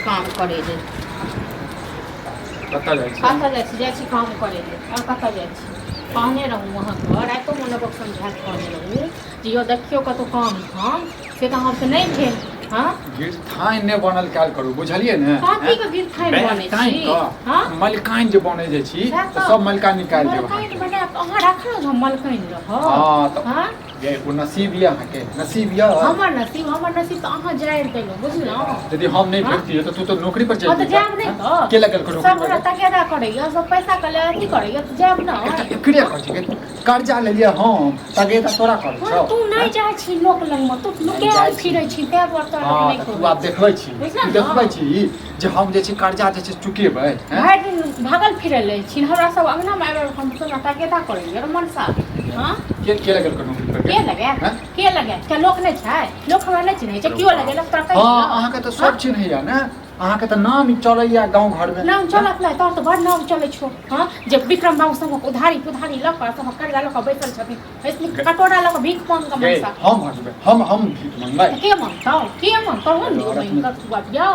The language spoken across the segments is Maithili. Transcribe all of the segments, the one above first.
काम करै लेल। कतऽ जाइ छी? कतऽ जाइ छी? जाइ छी काम करै लेल। आओर कतऽ जाइ छी? कहने रहूँ अहाँके, रातिओमे लोकक समझा कऽ कहने रहूँ जे यौ देखियौ कतहु काम धाम, से तऽ अहाँसँ नहि भेल। हँ, गिरथाइन नहि बनल कयल करू, बुझलियै ने? कथी के गिरथाइन बनै छी? हँ, मलकाइन जे बनै जे छी सएह तऽ तऽ। सब मलकाइन निकालि देब मलकाइन अहाँके। बना कऽ अहाँ रखलहुँ जे हम मलकाइन रहब? हँ तऽ। हँ, गे, ओ नसीब यऽ अहाँके, नसीब यऽ। हमर नसीब? हमर नसीब तऽ अहाँ जारि देलहुँ, बुझलहुँ? यदि हम नहि हँ? भेटतियै तऽ तू तऽ नौकरी पर हँ, तऽ चलि जायब नहि तऽ? के लगल नौकरी सब हमरा पर? तकेदा करैया, सब पैसा के लेल अथी करैया, तऽ जायब ने? एकटा एकरे कहै छै कि कर्जा लेलियै हम, तगेदा तोरा करै हँ, छौ? तू नहि जाइ छी लोक लगमे, तू नहि जाइ नुकायल छी। फिरै छी, ताहि दुआरे तोरा हँ, लोक नहि तऽ तू कहै आब छै। देखबै छी, बुझलह तू ने? देखबै छी जे हम जे छै कर्जा जे छै चुकेबै, हैं? भरि दिन भागल फिरल रहै छी, हमरा सब अङ्गनामे आबि आबि कऽ हमरा तगेदा करैया रे मनसा। हँ, के के लगल नौकरी पर? के लगायत? हैं? के लगायत? क्या लोक नहि छै? लोक हमरा नहि चिन्है छै? केओ लगेलक तोरा? कहि हँ, दियौ। अहाँके तऽ सब चिन्हैया ने, अहाँके तऽ नाम चलैया गाँव घरमे। नाम चलत नहि तोहर तऽ बड़ नाम चलै छौ। हँ, जे विक्रम बाबू सबक उधारी पुधारी लऽ कऽ, सबक कर्जा लऽ कऽ बैसल छथिन, ऐसने कटोरा लऽ कऽ भीख मांग कऽ गे, मनसा। हम हटबै, हम भीख मंगबै? तऽ के मांगतौ? के मांगतौ? हम औरत मांगि कऽ तू आबियौ?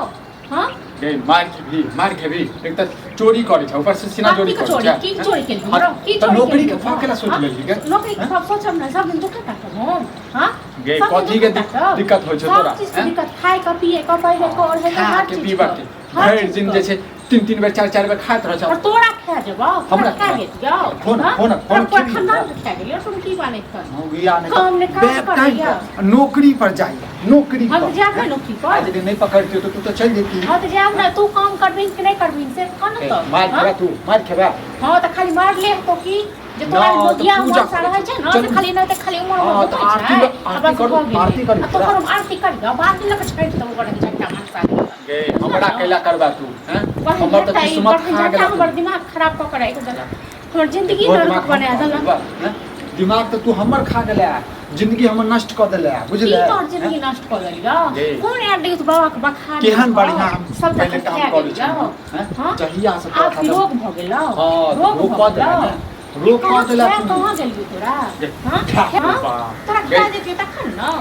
हँ, गे, मार खेबही, मार खेबही। एक तऽ चोरी करै छै, ऊपर से सीना कथी चोरी के करै चोरी? छै। की हैं? चोरी केलियौ? हाँ, की तऽ चोरी नौकरी के केलियौ? खौफ केला सोचि हाँ? लेलही गे? नौकरी के हैं? खौफ सोचब ने, सब दिन दुखे काटब हम? हाँ, गे, सब दिन कथी के दुखे काटब? दिक्कत होइ छौ सब तोरा, चीज के हैं? दिक्कत, खाय के, पिए के, पहिरे के, ओढ़े के, खा हर के चीज पीबा के, के हर भरि चीज दिन के। जे छै तीन तीन बेर, चारि चारि बेर खाइत रहै और छौ। तोरा खा जेबौ? हमरा तोरा खा खा। गेलियौ? फोन हाँ? फोन तोरा फोन पूरा खेबही? खानदान के खा गेलियौ? सुन, की बात कर मौगिया नहि काम ने काज बैग टाँगि करैया। कऽ नौकरी पर जाइया, नौकरी हम पर। तऽ जायब ने नौकरी पर। आ यदि नहि पकड़तियौ तऽ तू तऽ चलि जैती। हाँ, तऽ जायब ने। तू काम करबही कि नहि करबही से कह ने तऽ। मार हाँ? खेबा तू, मार खेबा। हाँ, तऽ खाली मार ले तो की जे तोरा ना, तऽ मोगिया पूजा मनसा करै रहै छी। छै ने, से चलू। खाली नहि तऽ खाली उमर हाँ, उमर तऽ घुमै आरती छै। आरती आ बस करू, भऽ गेलै। आरती करू आ तोहर हम आरती करियौ, आरती लऽ कऽ छाँटि देबौ गोटे झट्टा मनसा के। गे, हमरा कैला करबा तू, हैं? हमर तऽ किस्मत खा गेला तू। हमर दिमाग खराब कऽ के राखि देलक, हमर जिंदगी तोहर नरक दिमाग हम बना खा देलक। गेलौ, हैं? दिमाग तऽ तू हमर खा गेला, जिंदगी हमर नष्ट कऽ देले, की बुझले? तोहर जिंदगी नष्ट कऽ देलियौ? गे। कोन आयल रहियौ बाबा के बखान? केहन बढ़िया हम सब पहिले काम करै छलहुँ, हैं? हाँ? जहिया से तोरा आब साथे- रोग भऽ गेलौ? हाँ, रोग रोग भऽ कऽ देला गेलौ? ने, रोग कऽ देला कहाँ तू। कहाँ गेलियौ तोरा? गे, हाँ? खा, हाँ? बाप। तोरा गे। खा जेतियौ तखन ने।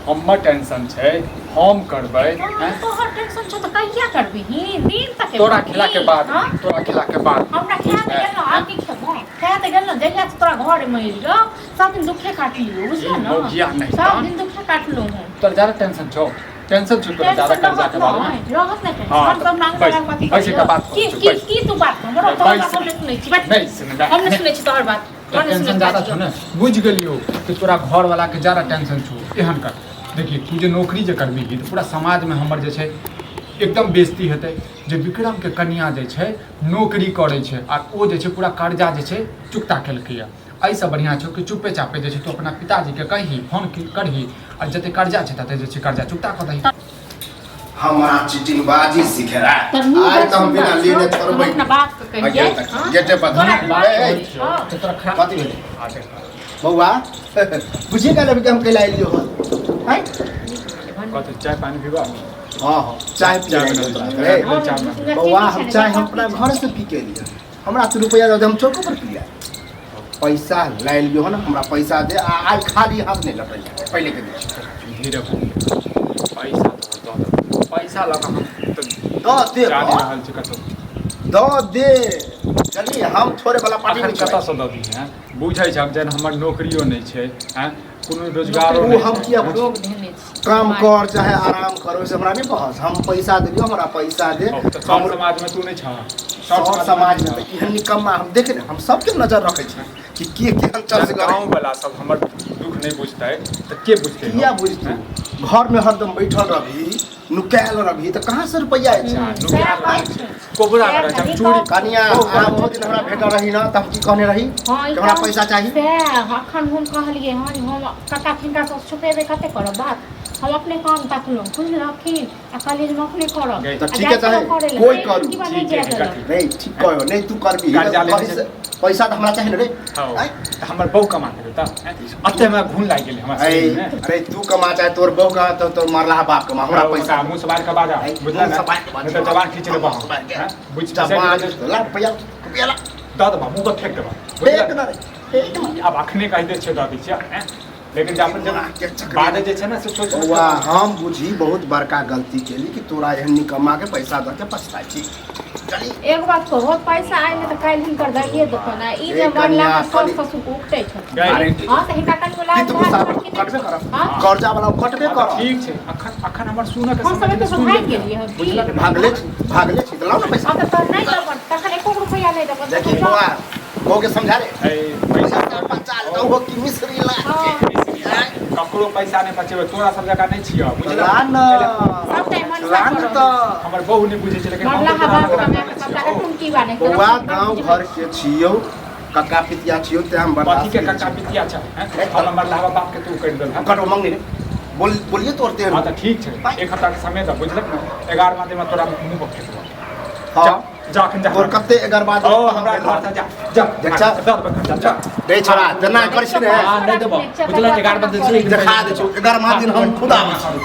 हमर टेंशन छै, हम करबै, हाँ, हैं? तोहर टेंशन छौ तऽ कहिया करबिही? दिन तक तोरा खेला के बाद। हाँ? तोरा खेला के बाद। हमरा खा तऽ गेलौ, आब की खेबो? खा तऽ गेलौ। जहिया से तोरा घर मे एलियौ, सब दिन दुखे काटलियौ, बुझल ने? मौगिया नहि सब तऽ। दिन दुखे काटलहुँ हम। तोरा ज्यादा टेंशन छौ, टेंशन छौ तोरा ज्यादा टेंशन कर्जा रहत के बारे में? नहि, रहत नहि टेंशन? हाँ, हम सब नांग बैस, नांग बात बैस, एकटा बात की कहै छौ, की बैस। की तू बात हमरो तोहर बैस। बात हम नहि सुनै छी, बैठ। नहि सुनबै? हम नहि सुनै छी तोहर बात। तोरा हम नहि टेंशन सुनै ज्यादा छी। छौ ने? बुझि गेलियौ कि तोरा घरवालाके ज्यादा टेंशन छौ। एहन कर, देखी, तू जे नौकरी जे करबिही तऽ पूरा समाजमे हमर जे छै एकदम बेइज्जती हेतै जे विक्रमके कनिया जे छै नौकरी करै छै आ ओ जे छै पूरा कर्जा जे छै चुकता केलकैए। एहिसँ बढ़िआँ छौ कि चुपे चापे जे छै तू अपना पिताजीके कही, फोन करही आ जते कर्जा छै तते जे छै कर्जा चुकता कऽ दही। हमरा चिटिंगबाजी सिखे रहा तोहर मुँह आइ बड़ तऽ हम बिना सुन्दर लेने छौ, हम छोड़बै अपना बाप के आ कहियै, गेल तक हाँ? गेटे पर तोरा ए, बीमारी ए, छौ। तऽ तोरा खराब कथी भेलै बौआ? बुझिए गेल अभी कि हम कैला एलियो हन? आँय? कथी, चाय पानी पीबा? हाँ हाँ, चाय पी चाय एलियो बना तोरा दै छी। रे। और चाय बना। सुन्दर बौआ, चीनी हम छै ने, चाय हम कॉफी अपना छै। घर से पी के एलियै। हमरा तऽ रुपैआ दऽ दे, हम चौको पर पी लेब। पैसा लाइ लियो हन, हमरा पैसा दे आ आइ खाली हाथ नहि लौटै पहिले के दै छी। धीरे पैसा तोहर दऽ देबौ। पैसा लऽ कऽ हम तऽ दऽ दे। जा नहि रहल छी कतहु। दऽ दे चली, हम छोड़े वाला पार्टी अखन नहि कतऽसँ छोड़ै। दऽ दी? हैं, बुझै छहक जहन हमर नौकरियो नहि छै, हैं, कोनो रोजगारो ओ नहि हम छै। किया रोग धेने छी। काम कर चाहे आराम कर, ओहिसँ हमरा नहि बहस। हम पैसा देलियौ, हमरा पैसा दे। ओ, तऽ सर हम समाजमे तू नहि छह? सर समाजमे तऽ एहन निकम्मा हम देख ने, हम सबके नजर रखै छी कि के केहन चल जहन गाँव वाला सब हमर दुख नहि बुझतै तऽ के बुझतै? किया बुझतै? घरमे हरदम बैठल रहबही, नुकायल रहबही तऽ कहाँ से रुपैआ अइ छै? नुकायल रहै छै, कोबरा मे रहै छै, हम चोरी कनिया, अहाँ बहुत दिन हमरा भेटल रही ने तऽ हम की कहने रही? हाँ, ई कि हमरा काम पैसा चाही। सएह अखन हम कहलियै हन। हम कका हिनका सब छुपेबै, कते करब बात? हम अपने काम तकलहुँ, बुझलखिन? आ कहलियै जे हम अपने करब। गई। तऽ आ ठीके जाइ चाहे छलहुँ करै लए, कोइ नहि, करू। की बात नहि ठीक है, जाय देलक। कथी? नहीं ठीक कहो, नहीं तू करबी कर्जा लेने कहीं छै। से पैसा तऽ हमरा चाही ने रे। हँ, आँय? तऽ हमर बहु कमा के देता? अते हमरा घून लागि गेलै हमरा अरे शरीरमे। अरे, तू कमा चाहे तोर बहू कमा, तो तोर मरला बाप कमा, हमरा पैसा। मुँह सवार के बाजा, अरे, बुझला मुँह ने? सवार के बाजा। नहीं तऽ जबान खींच लेबो मुँह सवार के। हम, बुझ जबान ला रुपया, रुपया ला। दऽ देबा, मुँह पर फेंक देबा। फेंक ना रे, फेंक ना। आब अखने कहि दै छियै, दऽ दै छियै, हैं? लेकिन जे अपन के जब चक्कर बाद जे छै ने से सोच बौआ हम बुझी बहुत बड़का गलती केली कि तोरा एहन निकम्मा के पैसा दऽ के पछताइ छी चली एगो बात कहो, पैसा आइ नहि तऽ काल्हि हिनकर दैये देतनि। आ ई जे ए मरला कनिया, मे सास कनि- ससुर के उकटै छथिन। गै, अरे हँ तऽ हिनका कनि की लाज तू गुस्सा लाज कि नहि? कटबे करब हँ? कर्जा वाला कटबे हँ, तऽ करब ठीक छै अखन अखन हमर सुनऽ के हम सब समय एतऽ नहि, सुनि भागि लेलियै। गेलियै हँ की? बुझलक ने? भागले छी भागले छी तऽ लाउ ने पैसा हँ तऽ तोहर नहि देबनि, तखन एको गो रुपैआ नहि देबनि। देखी तखन बौआ बौआ के समझा रे ऐ, पैसा पैसा बचा ले तो की मिश्री ला हँ। ककरो पैसा नहि बचेबै तोरा सब जकाँ नहि छियौ बुझलक ला न सब टाइम मनसा ला न करब। तऽ हमर बहु नहि बुझै छै लेकिन हम मरला तऽ हवा तोरा कमाए जकाँ कऽ नहि सबटा छियौ। के टुनकी बान्है छै। बौआ गाँव घर के छियौ कक्का पितिया छियौ तें हम कथी बर्दाश्त के करै कक्का छी। पितिया छै हैं? हम हमर लाहबा बाप के तू करि देल कटो मंगनी रे बोल बोलिए तोड़ते हँ हैं तऽ ठीक छै एक हफ्ता के समय दऽ बुझलक ने 11 दिन तोरा मुँह पर फेकबो हाँ जा जा अखन जा तोर कते एगार बाद ओ हमरा घर से जा जा देख जा। दस बजे जा जा रे छोरा जना करै छी ने हाँ नहि देबो बुझलक 11 बजे देखा दै छौ 11 दिन हम खुद आबै छी।